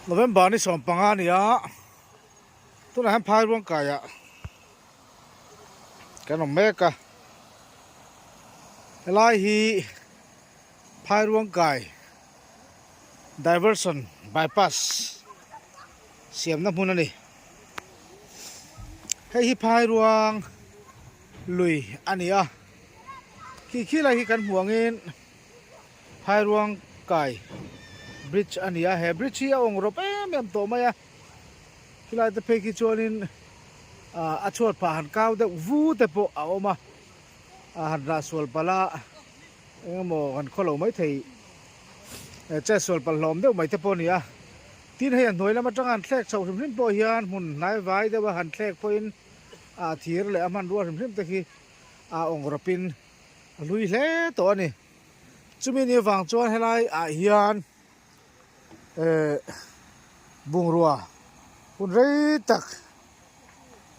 November ni 15 a ni a, tunah hian Phairuang kaiah kan awm mek a, helai hi Phairuang kai diversion bypass siamna hmun a ni. Hei hi Phairuang lui a ni a, khi khi lai hi kan hmuh angin Phairuang kai bridge a ni a, he bridge hi a awng rawp em em tawh mai a, khilai te phei khi chuanin ah a chhuat phah han kau deuh vu te pawh a awm a, ah han rah sual palh a eng emaw han khaw lo mai thei chet sual palh hlawm deuh mai te pawh a ni a, tin hei a hnuai lam atanga han thlek chhoh hrim hrim pawh hian hmun hnai vai deuh a han thlek pawhin ah thir leh a hmanrua hrim hrim te khi a awng rawpin a hlui hle tawh a ni. Chumi ni avang chuan helai ah hian eh bungrua hun rei tak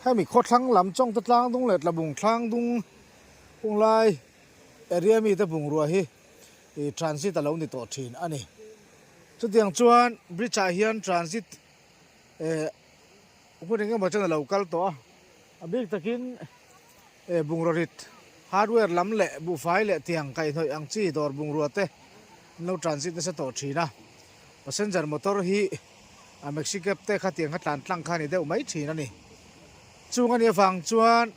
hemi khawthlang lam chawngte tlang dung leh tlabung thlang dung hunglai area mite bungrua hi ih transit a lo ni tawh thin a ni. Chutiang chuan bridge ah hian transit eh hun engemaw chen a lo kal tawh a, a bik takin Eh bungraw rit, hardware lam leh buhfai leh tiang kaihhnawih ang chi dawr bungrua te an lo transit nasa tawh thin a. Passenger motor hi a maxi cab te kha tiang kha tlan tlang kha a ni deuh mai thin a ni. Chung a nih avang chuan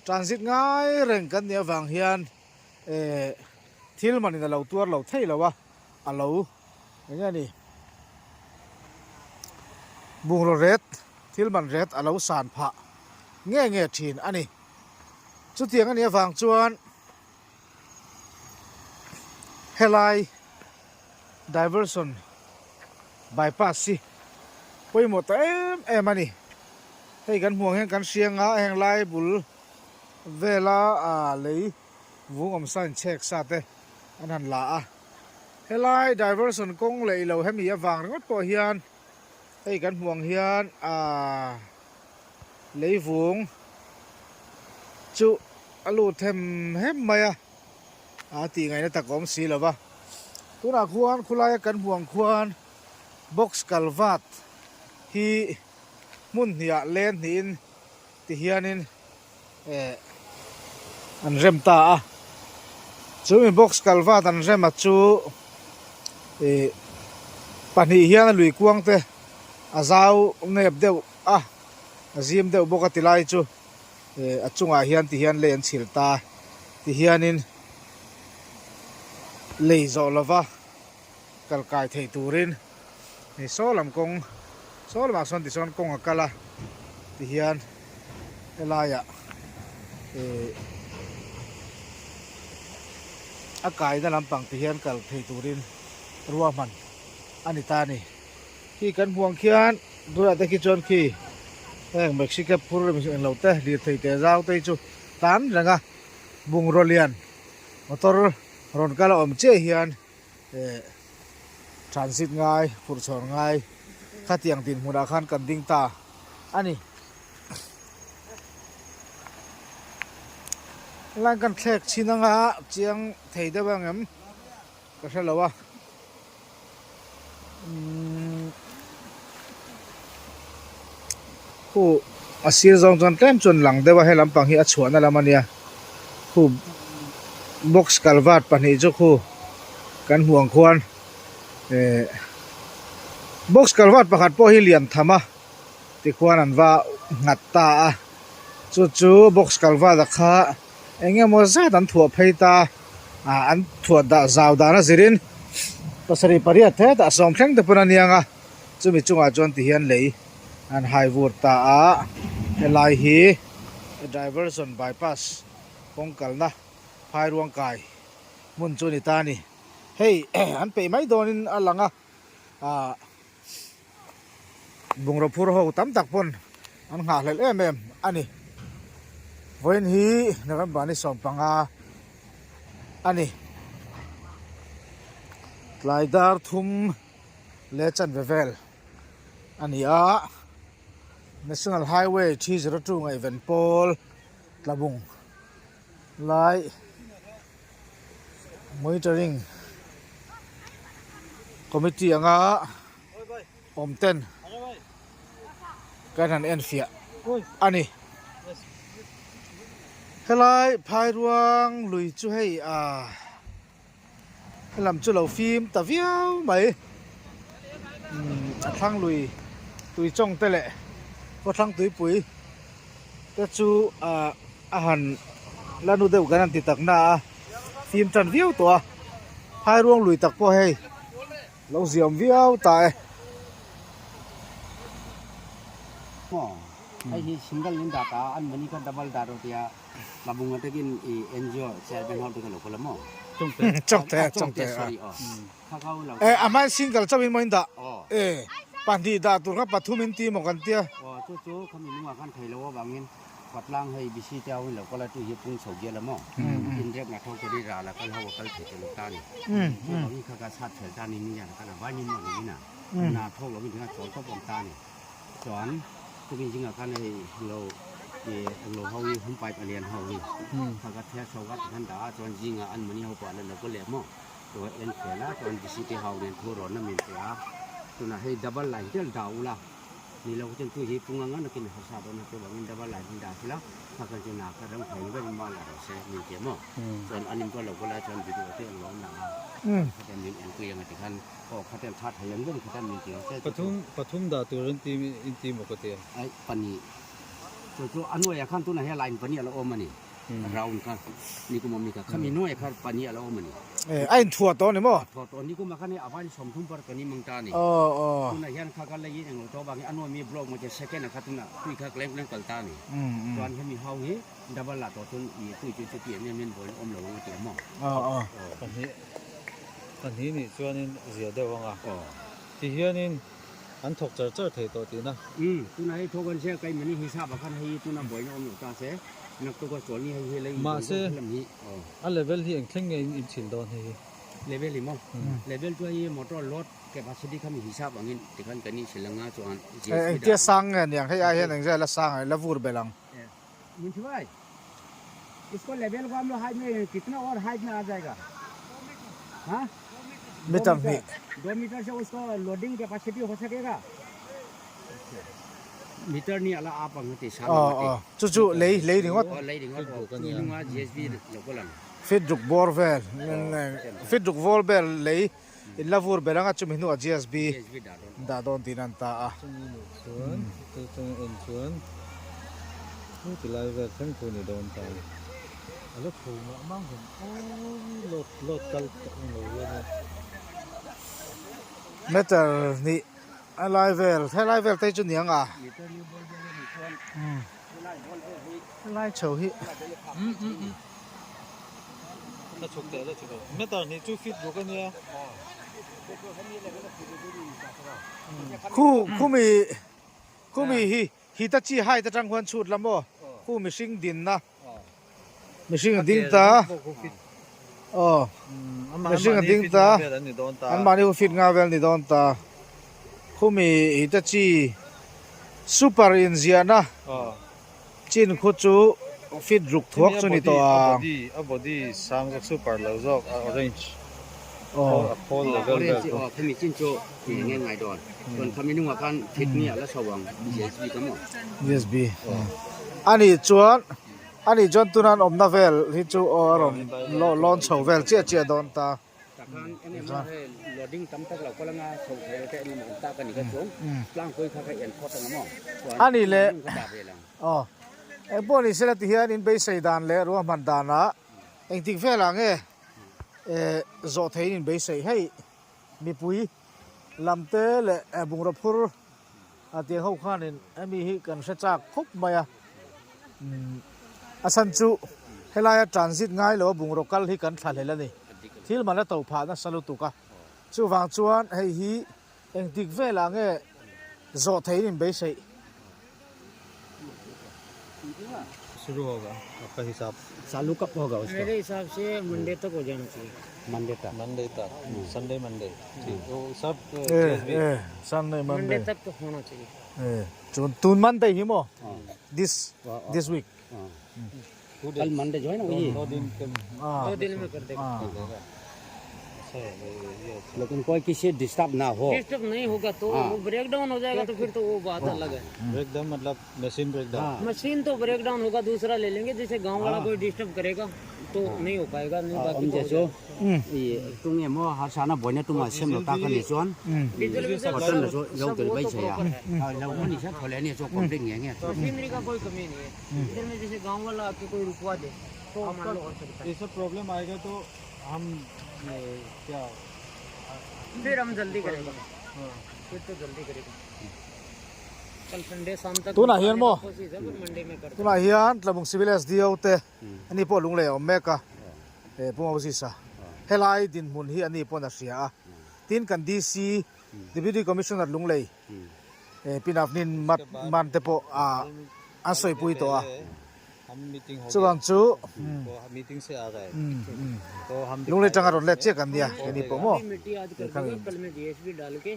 transit ngai reng kan nih avang hian eh thil manin a lo tuar lo thei lo a, a lo eng nge a ni bungraw ret thil man ret a lo san phah nge nge thin a ni. Chutiang a nih avang chuan helai diversion bypass hi pawimawh ta em em a ni. Hei kan hmuh ang hian kan hria anga heng lai bul vela ah lei vung awm sa inchhek sa te an han la a. Helai diversion kawng leh ilo hemi avang ringawt pawh hian hei kan hmuh ang hian ah Leivung chu a lut hem hem mai a, a tih ngaihna tak a awm si lo va. Tunah khuan khulaia kan hmuh ang khuan box kalvat hi hmun hniah len hnihin ti hianin eh an rem ta a. Chumi box kalvat an rem a chu ih pahnih hian a lui kuang te a zau nep deuh a a zim deuh bawk a ti lai chu eh a chungah hian ti hian lei an chhil ta ti hianin lei zawh lova kal kai thei turin hei saw lam kawng saw lamah sawn tichuan kawng a kal a ti hian helaiah eh a kaina lampang ti hian kal thei turin ruahman a ni ta a ni. Khi kan hmuh ang khian tunah te khi chuan khi heng maxi cab phur eng lo te lirthei te zau te hi chu tan reng a bungraw lian motor rawn kal a awm chiah hian eh transit ngai phurh chhawn ngai khatiang dinhmunah khan kan ding ta a ni. Helai kan thlek chhin anga chiang thei deuh ang em ka hre lo a. Khu a sir zawng chuan tlem chuan lang deuh a he lampang hi a chhuahna lam a nia khu box culvert pahnih chu khu kan hmuh ang khuan eh box culvert pakhat pawh hi lian tham a tikhuan an va nghat ta a chu chu box culvert a kha eng emaw zat an thuah phei ta ah an thuah dah zau dan a zirin pasarih pariat hetah sawm thleng te pawn a niang a chumi chungah chuan ti hian lei an hai vur ta a helai hi diversion bypass kawng kalna phairuang kai hmun chu a ni ta a ni hei an peih mai dawnin a lang a ah. Bungraw phur ho tam tak pawn an nghahhlelh em em a ni. Vawiin hi November ni 15 a ni. Tlai dar thum leh chanve vel a ni a. National Highway 302 ngaihven pawl Tlabung lai Monitoring Committee anga. Awm ten kan han en fiah a ni. Helai Phairuang lui chu hei ah helam chu lo fim ta viau mai. Umm a thlang lui tui chawng te leh khawthlang tuipui te chu ah a han la nu deuh kan han ti tak na a fim tan viau tawh a. Phairuang lui tak pawh hei. Lo ziam viau ta e. Maw hei hi single in dah ta an mani kha double dah rawh tia tlabung atangin i NGO chairman ho te kha lo kal a maw. Chawngte chawngte sorry aw kha kha lo e a hmain single chauh in maw in dah e pahnih dah tur kha pathum in ti maw kan tia. Aw chu chu khami nungah khan thei lo avangin Patlang hei bisi te ho in lo kal a tu hi pung chho bial a maw inrep na tho kawr i ral a kal ho a kal thei te lo ta ni chu vang in kha ka chhat fel ta ni ni hian kan a vai ni maw ni in a na thawk lo in thing a chawl tawp awm ta ni chuan tukin zingah khan hei lo i englo ho hi hum pipe a lian ho hi kha ka thel chho a ti khan dah a chuan zingah an mani ho pawh an la lo kal leh maw chu en fel a chuan bisi te ho nen thu rawn na min pe a tunah hei double line tel dah ula. Ni lo chuan tu hi punga nga nakin harsa dawn a chuvangin double line in dah sela kha khan chu na kha ram thei ber in mal la rawh se min ti a maw chuan an in pawh lo kal a chuan video te englo an lang a kha ten min enpui ang a ti khan aw kha ten tha thei ang ber kha ten min ti rawh se Pathum pathum dah tur an ti in ti maw ka ti a. Ai pahnih chu chu a nuaiah khan tunah hian line pahnih a la awm a ni round kha nikum awm ni kha khami nuaiah khan pahnih a la awm a ni. Eh a inthuah tawh a ni maw? Thuah tawh nikum ah khan hei a vain 30 par kan imang ta a ni. Aw aw. Tunah hian kha kal laiin englo tawh vangin a nuam i block maw che second ah kha tunah tui kha kleng kleng kal ta a ni. Chuan hemi hau hi double lah tawh chuan i tui chu chuti em em in vawiin awm lo ang a ti a maw? Aw aw. Pahnih pahnih nih chuanin zia deuh ang a. Aw. Tihianin an thawk char char thei tawh tihna. Umm tunah hei thawk an sia kai mani hisap ah khan hei tuna vawiin awm lo ta se naktuk a chuan ni hei hi lei Mahse. Helam hi aw. A level hi eng thleng nge in inchhil dawn hei hi? Level hi maw? Level chu hei motor load capacity kha mi hisap angin tikhan kan inchhil anga chuan Eh engtia sang nge niang hei ai hian engzai la sang ai la vur belh ang. Minthi bhai isko level ko hum log height mein kitna aur height mein aa jayega ha Meter hnih. Do meter se usko loading capacity ho sakega meter ni ala aap ang ti sang Aw aw chu chu lei lei ringawt. Aw lei ringawt aw chu nunga GSB lo kal ang. Fit ruk bawr vel fit ruk vawl vel lei in la vur ber anga chumi hnuah GSB dah dawn tiin an ta a. Chumi nih chuan chu chunga en chuan chu ti lai vel thleng thu ni dawn ta a. A la tho mah mang hawm aw load load kal tak ang lo hian e. Meter hnih A lai vel helai vel te hi chu niang a helai chho hi La chhuk teh la chhuk meter hnih chu fit bawk a nia khu khumi khumi hi hitachi height atang khuan chhut la maw khu mihring dinna mihring a ding ta aw mihring a ding ta an mahni hu fit nga vel ni dawn ta khumi hitachi super inziahna chin khu chu fit ruk thuak chu ni tawh ang a body sang zawk super lo zawk a orange aw a khawl level vel chu aw khami chin chu enge ngai dawn chuan khami nungah khan thit mi a la chho ang GSB ka maw GSB ani chuan ani chuan tuna an awmna vel hi chu aw a rawn lawn chho vel chiah chiah dawn ta takhan eng emaw he loading tam tak lo kal anga chho thei lo te eng emaw awm tak ani ka chuang tlangpui kha ka en phawt ang maw chuan ani le ka dah ve lang aw engpawh ni sela ti hian in beisei dan leh ruahman danah engtik velah nge eh zawh theiin in beisei hei mipui lam te leh bungraw phur a tiang ho khanin hemi hi kan hre chak khawp mai a umm a chhan chu helaia transit ngai lo a bungraw kal hi kan thla hlel a ni thil man a to phah nasa lutuk a chuvang chuan hei hi engtik velah nge zawh theiin in beiseih. शुरू होगा आपका हिसाब चालू कब होगा उसका मेरे हिसाब से मंडे तक हो जाना चाहिए मंडे तक मंडे तक संडे मंडे ठीक वो सब eh eh Sunday Monday Monday तक तो होना चाहिए eh chun tun Monday hi maw this this week कल मंडे जो है ना वही दो दिन के ah दो दिन में कर देगा ah. अच्छा है ये ये अच्छा लेकिन कोई किसी डिस्टर्ब ना हो डिस्टर्ब नहीं होगा तो वो ब्रेक डाउन हो जाएगा तो फिर तो वो बात अलग है ब्रेकडाउन मतलब machine breakdown machine तो ब्रेक डाउन होगा दूसरा ले लेंगे जैसे गांव वाला कोई डिस्टर्ब करेगा तो नहीं हो पाएगा नहीं बाकी हम तो हो जैसो ये तुम ये मो हर साना बोने तुम सेम लोटा का निचोन डीजल वीजल पटन सब जो जो सब तो वो भाई तो छया प्रॉपर है लोगों ने सब खोले नहीं जो कंप्लेन नहीं है मशीनरी का कोई कमी नहीं है इधर में जैसे गांव वाला आके कोई रुकवा दे तो मान लो हो सकता ये सब प्रॉब्लम आएगा तो हम ये, क्या है फिर हम जल्दी करेंगे फिर तो जल्दी करेंगे कल संडे शाम तक तू ना हियन मो। कोशिश है पर मंडे में कर tunah hian Tlabung Civil SDO te ani pawh lunglei a awm mek a eh Pu Moses a helai dinhmun hi ani pawn a hria a tin kan DC Deputy Commissioner Lunglei eh Pinavnin mat man te pawh ah an sawipui tawh a हम meeting हो chuvang chu गया तो meeting से आ रहा है तो हम lunglei tanga rawn let chiah kan nia keini pawh maw मिट्टी आज कर देगा कल में जीएसबी डाल के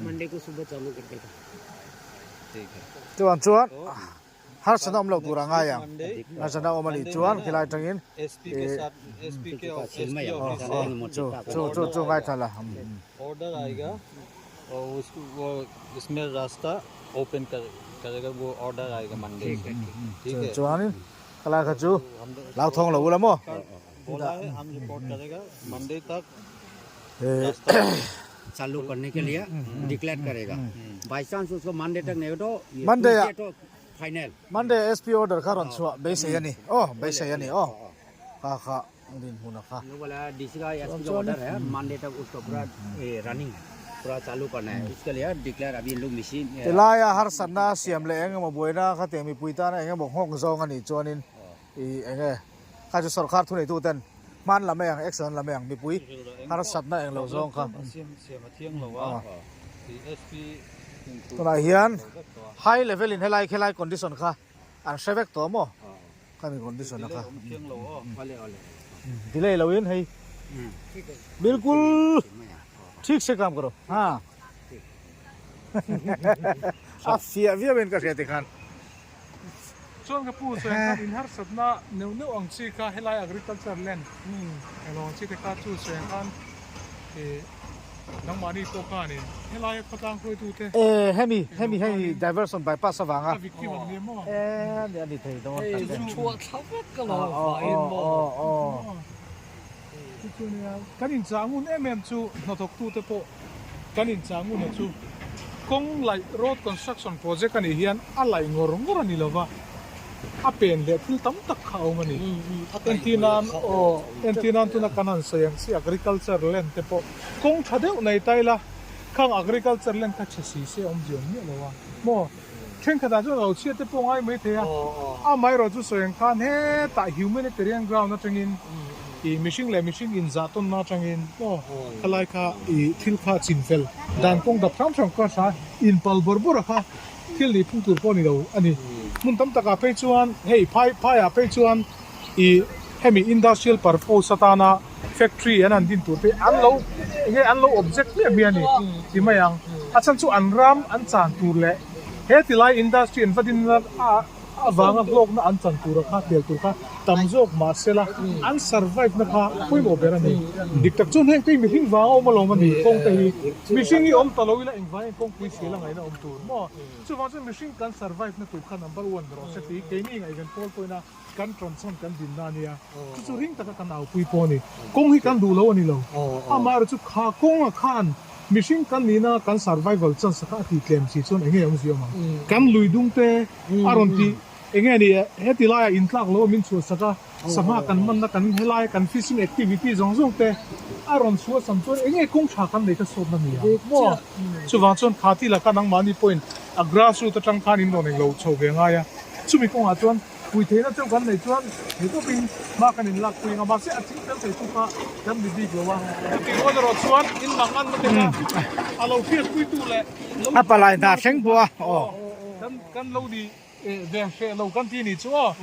मंडे को सुबह चालू कर देगा ठीक है chuvang chuan harsatna awm loh tur a ngai ang Monday harsatna awm a nih chuan khilai tangin SP के साथ एसपी के SP office chu chu chu chu ngaithla la order आएगा और उसको वो इसमें रास्ता ओपन कर करेगा वो ऑर्डर आएगा मंडे से ठीक है chuanin khalai kha chu lau thawng lo ula maw बोला है हम रिपोर्ट करेगा मंडे तक eh चालू करने के लिए डिक्लेयर करेगा बाई चांस उसको मंडे तक नहीं हो तो ये Monday Tuesday तो final Monday SP order kha rawn chhuah beisei a ni aw beisei a ni aw kha kha dinhmun a kha ये बोला डीसी का एसपी का ऑर्डर है मंडे तक उसको पूरा रनिंग है पूरा चालू करना है इसके लिए डिक्लेयर अभी लोग machine Tilaia harsatna siam leh eng emaw buaina kha tiang mipui tana eng emaw nghawk zawng a nih chuanin ih eng nge kha chu sawrkhar thu neitu ten hman lam mai ang action lam mai ang mipui harsatna eng lo zawng kha tunah hian high level in helai khelai condition kha an hre vek tawh maw khami condition a kha delay lo in hei bilkul thik se kam karo ha a fiah viau in ka hria tikhan. Chuan ka pu sawi ang khan in harsatna neuh neuh ang chi kha helai agriculture land emaw ang chi te kha chu sawi ang khan ih nangmahni pawh khanin helaia khawtlang hruaitute Eh hemi hemi hei diversion bypass avanga a victim ang ni maw? Eh ani ani thei dawn tak e. Chhuah thla vek ka lo vaiin maw? Aw aw aw. Chu chu nia kan inchah ngun em em chu hnathawktute pawh kan inchah ngun a chu kawng laih road construction project a nih hian a laih ngawr ngawr a ni lova a pen leh thil tam tak kha a awm a ni. Entirnan aw entirnan tuna kan han sawi ang chi agriculture land te pawh kawng tha deuh nei ta ila khang agriculture land kha chhe si se a awm ziah miah lo a maw thenkhatah chuan lo chhiat te pawh ngai mai thei a amaherawh chu sawi ang khan hetah humanitarian ground atangin ih mihring leh mihring inzah tawnna atangin maw khalai kha ih thil kha chinfel dan kawng dap hram hram kha hra inpal bawrh bawrh a kha thil nih phung tur pawh a ni lo a ni. Hmun tam takah phei chuan hei phai phaiah phei chuan ih hemi industrial purpose atana factory an han din tur te an lo eng nge an lo object hmiah hmiah a ni ti mai ang. A chhan chu an ram an chan tur leh he tilai industry an va din a avanga hlawkna an chan tura kha tel tur kha tam zawk mahsela an survive na kha pawimawh ber a ni. Dik tak chuan heng te hi mihring vang a awm alawm a ni kawng te hi mihring hi awm ta lo ila engvangin kawngpui sial a ngaihna awm tur maw? Chuvang chuan mihring kan survive na tur kha number one rawh se tih keini ngaihven pawl pawhin a kan tawnchhawn kan dinna a nia. Chu chu ring taka kan aupui pawh a ni. Kawng hi kan duh lo a ni lo. Amaherawh chu kha kawnga khan mihring kan nihna kan survival chance kha a tih tlem si chuan enge awmzia awm ang. Kan lui dung te a rawn tih enge ni heti laiah intlak lo a min chhuahsak a, sangha kan manna kan helaia kan fishing activity zawng zawng te a rawn chhuahsam chuan enge kawng tha kan nei kha sawtna ni ang maw. Chuvang chuan kha ti laka nangmahni pawhin a grassroot atang khan in rawn englo chho ve ngai a, chumi kawngah chuan Pui theihna chu kan neih chuan hei tawpin hma kan inlak pui ang a, mahse a thing fel thei chu kha kan ni bik lo a. Chutih rual erawh chuan in lang an na te kha a lo hriatpuitu leh lo A palai hna thleng pawh a, aw. Kan kan lo ni ve hreh lo kan ti ni chu aw.